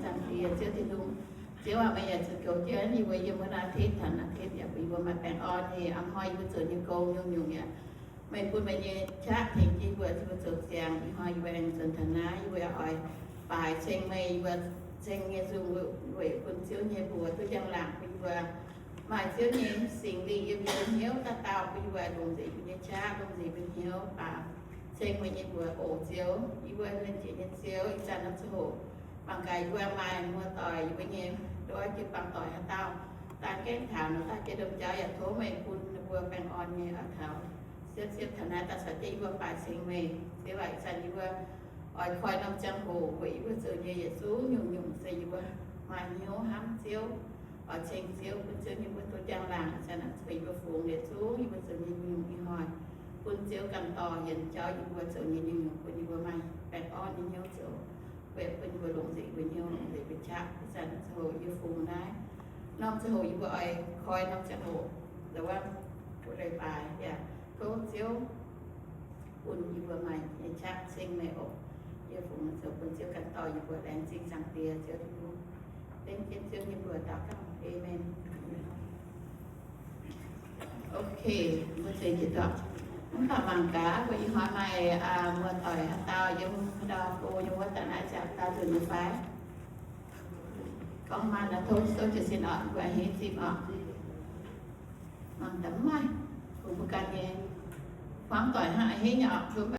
Zaangc Diex, Ziouv Tin-Hungh, Ziouv aac, meih yaac zuqc goux jienv yie mbuo yiem wuov naaiv tetv taux naaiv tetv yaac bun yie mbuo maaih baengh orn nyei. A'hnoi yie mbuo zoux nyei gong nyungc-nyungc yaac meih bun meih nyei qaqv tengx jienv yie mbuo, yie mbuo zoux ziangx. Ih hnoi yie mbuo aengx nzuonx taux naaiv, yie mbuo yaac oix baaic ceng meih, yie mbuo ceng nyei nzungh weic bun Ziouv nyei mbuox duqv njang-laangc, bun yie mbuo maaih Ziouv nyei Singx Lingh yiem yie mbuo hnyouv daaih dauh, bun yie mbuo longc nzengc yie mbuo nyei qaqv, longc nzengc yie mbuo hnyouv baac ceng meih nyei mbuox oc Ziouv. Yie mbuo lengc jiex nyei Ziouv, ih zanc norm ziangh hoc mangc gaax yie mbuo maaih muoz-doic, yie mbuo nyei ndoqv jiu-baang doic haaix dauh daaih gaengh taux nor, daaih jienv domh jauv yaac tov meih bun ninh mbuo baengh orn nyei oix taux siepv-siepv taux naaiv daaih caux jienv yie mbuo baaic ceng meih. Ziouv aac, ih zanc yie mbuo oix koi norm ziangh hoc weic yie mbuo zoux nyei yietc zungv nyungc-nyungc se yie mbuo maaih hnyouv hnamv Ziouv, oix ceng Ziouv, bun Ziouv nyei mbuox duqv njang-laangc. Ih zanc naaiv ceix yie mbuo fungx yietc zungv yie mbuo zoux nyei nyungc-nyungc ih hnoi, bun Ziouv ganh dorh yienx jauv yie mbuo zoux nyei nyungc-nyungc, bun yie mbuo maaih baengh orn nyei hnyouv zoux, weic bun yie mbuo longc nzengc yie mbuo hnyouv, longc nzengc yie mbuo qaqv. Ih zanc ziangh hoc yie fungx naaiv norm ziangh hoc yie mbuo oix koi norm ziangh hoc, la'wuov, leiz-baaix yaac tov Ziouv bun yie mbuo maaih nyei qaqv ceng meih oc. Yie fungx zoux bun Ziouv ganh dorh yie mbuo. Laengz zingh Zaangc Diex Ziouv Tin-Hungh. Dengv jienv Ziouv nyei mbuox daux gaux. Aamen. Ok, mbuo zeix jiex ndorpc. Mv baac mangc gaax mbuo ih hnoi maaih muoz-doic haaix dauh yiem ndau go yiem wuov daaih naaiv ziangh dauh nzunc nyei fai? Gorngv maaih nor tov souv jiez sin oc, mbuo a'hneiv zipv oc. Mangc daaih mv maaih, kungx mbuo ganh nyei hmuangv doic hnangv a'hneiv nyei oc.